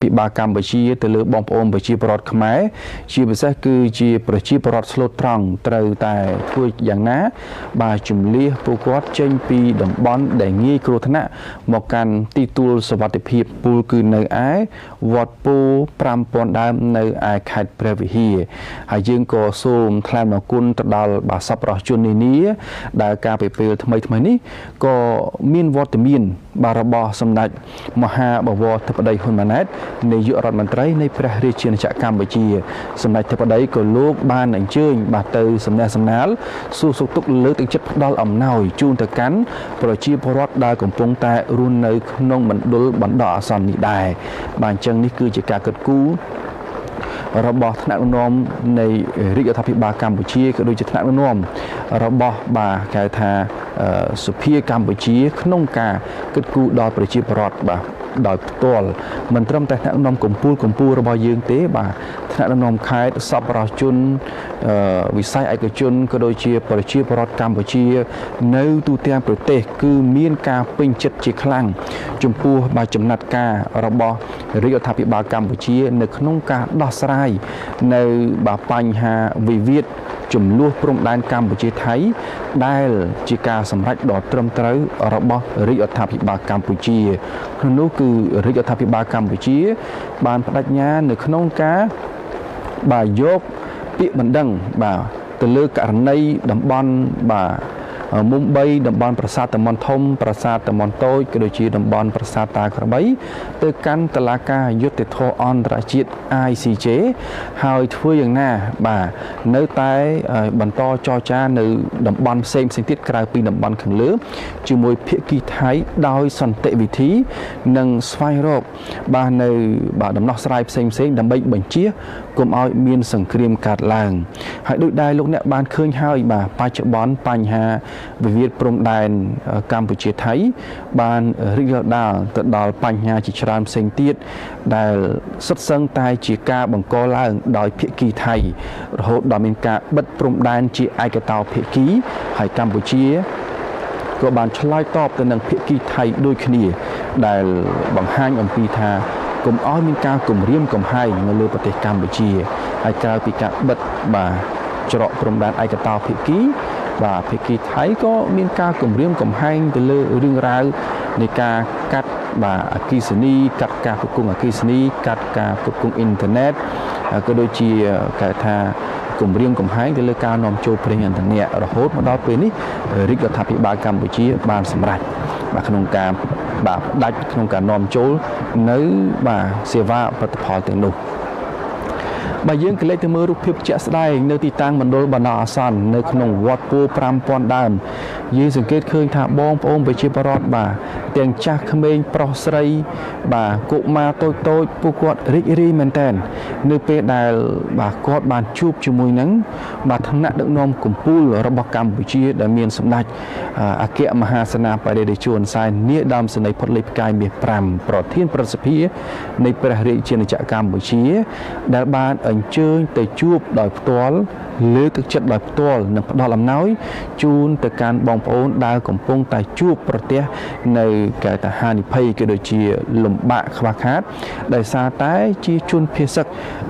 ភិបាលកម្ពុជាទៅលើបងប្អូនប្រជាពលរដ្ឋខ្មែរ ជាពិសេសគឺជាប្រជាពលរដ្ឋស្លូតត្រង់ ត្រូវតែធ្វើយ៉ាងណា បាទ ជំលះពួកគាត់ចេញពីតំបន់ដែលងាយគ្រោះថ្នាក់មកកាន់ទីទួលសុវត្ថិភាព ពូលគឺនៅឯវត្តពោ5000ដើម នៅឯខេត្តព្រះវិហារ។ ហើយយើងក៏សូមថ្លែងអំណរគុណទៅដល់ បាទ សប្បុរសជននានា ដែលកាលពីពេលថ្មីថ្មីនេះក៏មានវត្តមាន បាទ របស់សម្ដេចមហាបវរធិបតីហ៊ុនម៉ាណែត នាយករដ្ឋមន្ត្រីនៃព្រះរាជាណាចក្រកម្ពុជា។ សម្ដេចធិបតីក៏លោកបានអញ្ជើញ បាទ ទៅសំណេះសំណាលសួរសុខទុក្ខ លើកទឹកចិត្ត ផ្ដល់អំណោយជូនទៅកាន់ប្រជាពលរដ្ឋដែលកំពុងតែរស់នៅក្នុងមណ្ឌលបណ្ដោះអាសន្ននេះដែរ។ បាទ អញ្ចឹងនេះគឺជាការគិតគូររបស់ថ្នាក់ដឹកនាំនៃរាជរដ្ឋាភិបាលកម្ពុជា ក៏ដូចជាថ្នាក់ដឹកនាំរបស់ បាទ គេហៅថាសុភាកម្ពុជា ក្នុងការគិតគូរដល់ប្រជាពលរដ្ឋ បាទ ដោយផ្ទាល់។ មិនត្រឹមតែថ្នាក់ដឹកនាំកម្ពុជាកម្ពុជារបស់យើងទេ បាទ ថ្នាក់ដឹកនាំខេត្ត សប្បុរសជន វិស័យឯកជន ក៏ដូចជាប្រជាពលរដ្ឋកម្ពុជានៅទូទាំងប្រទេស គឺមានការពេញចិត្តជាខ្លាំងចំពោះ បាទ ចំណាត់ការរបស់រាជរដ្ឋាភិបាលកម្ពុជា នៅក្នុងការដោះស្រាយនៅ បាទ បញ្ហាវិវាទចំនួនព្រំដែនកម្ពុជាថៃ ដែលជាការសម្រេចដ៏ត្រឹមត្រូវរបស់រាជរដ្ឋាភិបាលកម្ពុជា។ ក្នុងនោះគឺរាជរដ្ឋាភិបាលកម្ពុជា បានបដិញ្ញានៅក្នុងការ បាទ យកពាក្យបណ្ដឹង បាទ ទៅលើករណីតំបន់ បាទ មុំ3 តំបន់ប្រាសាទតំបន់ធំ ប្រាសាទតំបន់តូច ក៏ដូចជាតំបន់ប្រាសាទតាក្របី ទៅកាន់តុលាការយុត្តិធម៌អន្តរជាតិ ICJ ហើយធ្វើយ៉ាងណា បាទ នៅតែបន្តចរចានៅតំបន់ផ្សេងផ្សេងទៀតក្រៅពីតំបន់ខាងលើ ជាមួយភាគីថៃដោយសន្តិវិធី និងស្វែងរក បាទ នៅ បាទ ដំណោះស្រាយផ្សេងផ្សេង ដើម្បីបញ្ជៀសកុំឲ្យមានសង្គ្រាមកើតឡើង។ ហើយដូចដែលលោកអ្នកបានឃើញហើយ បាទ បច្ចុប្បន្នបញ្ហាវិវាទព្រំដែនកម្ពុជាថៃ បានរីករាលដាលទៅដល់បញ្ហាជាច្រើនផ្សេងទៀត ដែលសុទ្ធសឹងតែជាការបង្កឡើងដោយភាគីថៃ រហូតដល់មានការបិទព្រំដែនជាឯកតោភាគី ហើយកម្ពុជាក៏បានឆ្លើយតបទៅនឹងភាគីថៃដូចគ្នា ដែលបង្ហាញអំពីថាកុំឲ្យមានការគំរាមកំហែងនៅលើប្រទេសកម្ពុជា។ ហើយក្រៅពីការបិទ បាទ ច្រកព្រំដែនឯកតោភាគី បាទ ភាគីថៃក៏មានការគំរាមកំហែងទៅលើរឿងរ៉ាវនៃការកាត់ បាទ អគិសនី កាត់ការផ្គត់ផ្គង់អគិសនី កាត់ការផ្គត់ផ្គង់អ៊ីនធឺណិត ក៏ដូចជាគេថាគំរាមកំហែងទៅលើការនាំចូលប្រេងឥន្ធនៈ។ រហូតមកដល់ពេលនេះ រាជរដ្ឋាភិបាលកម្ពុជាបានសម្រេច បាទ ក្នុងការ បាទ ផ្ដាច់ក្នុងការនាំចូលនៅ បាទ សេវាផលិតផលទាំងនោះ។ បាទ យើងក៏លេចទៅមើលរូបភាពជាក់ស្ដែងនៅទីតាំងមណ្ឌលបណ្ដោះអាសន្ននៅក្នុងវត្តពោ5000ដើម យើងសង្កេតឃើញថាបងប្អូនប្រជាពលរដ្ឋ បាទ ទាំងចាស់ក្មេងប្រុសស្រី បាទ កុមារតូចតូច ពួកគាត់រីករាយមែនទែន នៅពេលដែល បាទ គាត់បានជួបជាមួយនឹង បាទ ថ្នាក់ដឹកនាំកម្ពុជារបស់កម្ពុជា ដែលមានសម្ដេចអគ្គមហាសេនាបតីតេជោហ៊ុនសែន នាដើមសេនីយ៍ផុតលេខផ្កាយមាស5 ប្រធានប្រសិទ្ធិនៃព្រះរាជាណាចក្រកម្ពុជា ដែលបានអញ្ជើញទៅជួបដោយផ្ទាល់ លើកទឹកចិត្តដោយផ្ទាល់ និងផ្ដល់អំណោយជូនទៅកាន់បងប្អូនដែលកំពុងតែជួបប្រទះនៅគេថាហានិភ័យ ក៏ដូចជាលំបាកខ្វះខាត ដោយសារតែជាជនភៀសសឹក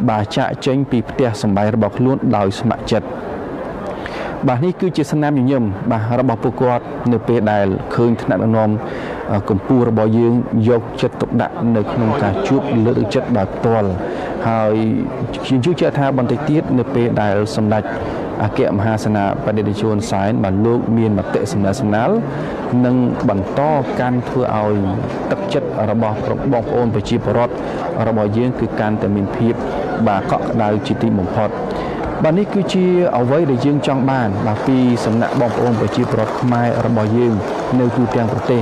បាទ ចាក់ចេញពីផ្ទះសម្បែងរបស់ខ្លួនដោយស្ម័គ្រចិត្ត។ បាទ នេះគឺជាស្នាមញញឹម បាទ របស់ពួកគាត់ នៅពេលដែលឃើញថ្នាក់ដឹកនាំកម្ពុជារបស់យើងយកចិត្តទុកដាក់នៅក្នុងការជួបលើកទឹកចិត្តដោយផ្ទាល់។ ហើយខ្ញុំជឿជាក់ថាបន្តិចទៀត នៅពេលដែលសម្ដេចអគ្គមហាសេនាបតីតេជោហ៊ុនសែន បាទ លោកមានមតិសំណេះសំណាល និងបន្តកាន់ធ្វើឲ្យទឹកចិត្តរបស់បងប្អូនប្រជាពលរដ្ឋរបស់យើង គឺកាន់តែមានភាព បាទ កក់ក្ដៅជាទីបំផុត។ បាទ នេះគឺជាអ្វីដែលយើងចង់បាន បាទ ពីសំណាក់បងប្អូនប្រជាពលរដ្ឋខ្មែររបស់យើងនៅទូទាំងប្រទេស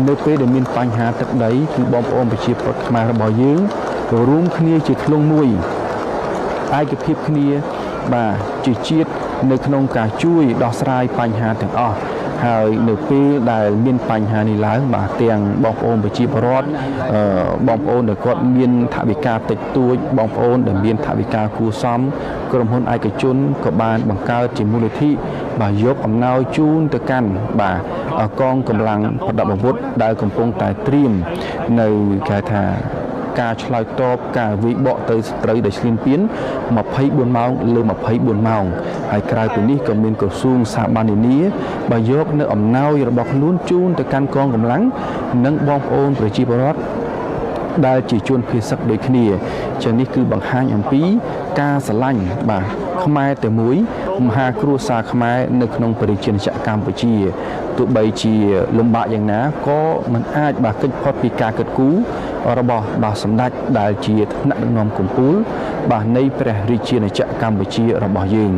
នៅពេលដែលមានបញ្ហាទឹកដី គឺបងប្អូនប្រជាពលរដ្ឋខ្មែររបស់យើងរួមគ្នាជាធ្លុងមួយ ឯកភាពគ្នា បាទ ជាជាតិនៅក្នុងការជួយដោះស្រាយបញ្ហាទាំងអស់។ ហើយនៅពេលដែលមានបញ្ហានេះឡើង បាទ ទាំងបងប្អូនប្រជាពលរដ្ឋ បងប្អូនដែលគាត់មានថវិកាតិចតួច បងប្អូនដែលមានថវិកាគួរសម ក្រុមហ៊ុនឯកជនក៏បានបង្កើតជាមូលនិធិ បាទ យកអំណោយជូនទៅកាន់ បាទ កងកម្លាំងប្រដាប់អាវុធដែលកំពុងតែត្រៀមនៅគេថា ការឆ្លើយតបការវាយបកទៅសត្រូវដែលឈ្លានពាន24ម៉ោងលើ24ម៉ោងហើយក្រៅពីនេះក៏មានក្រសួងស្ថាប័ននានាបើយកនៅអំណោយរបស់ខ្លួនជូនទៅកាន់កងកម្លាំងនិងបងប្អូនប្រជាពលរដ្ឋដែលជាជនភៀសសឹកដូចគ្នាចឹងនេះគឺបង្ហាញអំពីការស្រឡាញ់បាទខ្មែរតែមួយមហាគ្រួសារខ្មែរនៅក្នុងប្រជាណាចក្រកម្ពុជាទោះបីជាលំបាកយ៉ាងណាក៏មិនអាចបាទគេចផុតពីការគិតគូររបស់បាទសម្ដេចដែលជាថ្នាក់ដឹកនាំកំពូលបាទនៃព្រះរាជាណាចក្រកម្ពុជារបស់យើង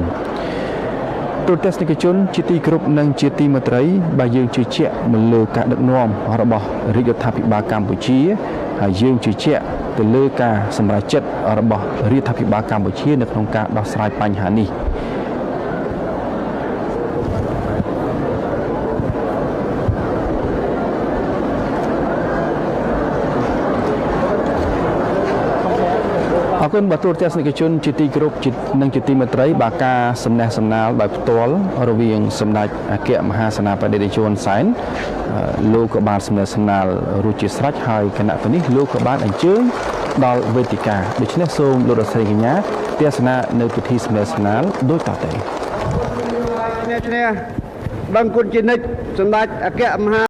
ទូទស្សនិកជនជាទីគោរពនិងជាទីមេត្រីបាទយើងជឿជាក់មកលើការដឹកនាំរបស់រាជរដ្ឋាភិបាលកម្ពុជាហើយយើងជឿជាក់ទៅលើការសម្រេចចិត្តរបស់រាជរដ្ឋាភិបាលកម្ពុជានៅក្នុងការដោះស្រាយបញ្ហានេះអរគុណបាទទូរទស្សនិកជនជាទីគោរពនិងជាទីមេត្រីបាទការសំណេះសំណាលដោយផ្ទាល់រវាងសម្ដេចអគ្គមហាសេនាបតីតេជោហ៊ុនសែនលោកក៏បានសំណេះសំណាលរួចជាស្រេចហើយគណៈនេះលោកក៏បានអញ្ជើញដល់វេទិកាដូច្នេះសូមលោកស្រីកញ្ញាទស្សនានៅពិធីសំណេះសំណាលដូចតទៅឈ្នះដឹងគុណជានិច្ចសម្ដេចអគ្គមហា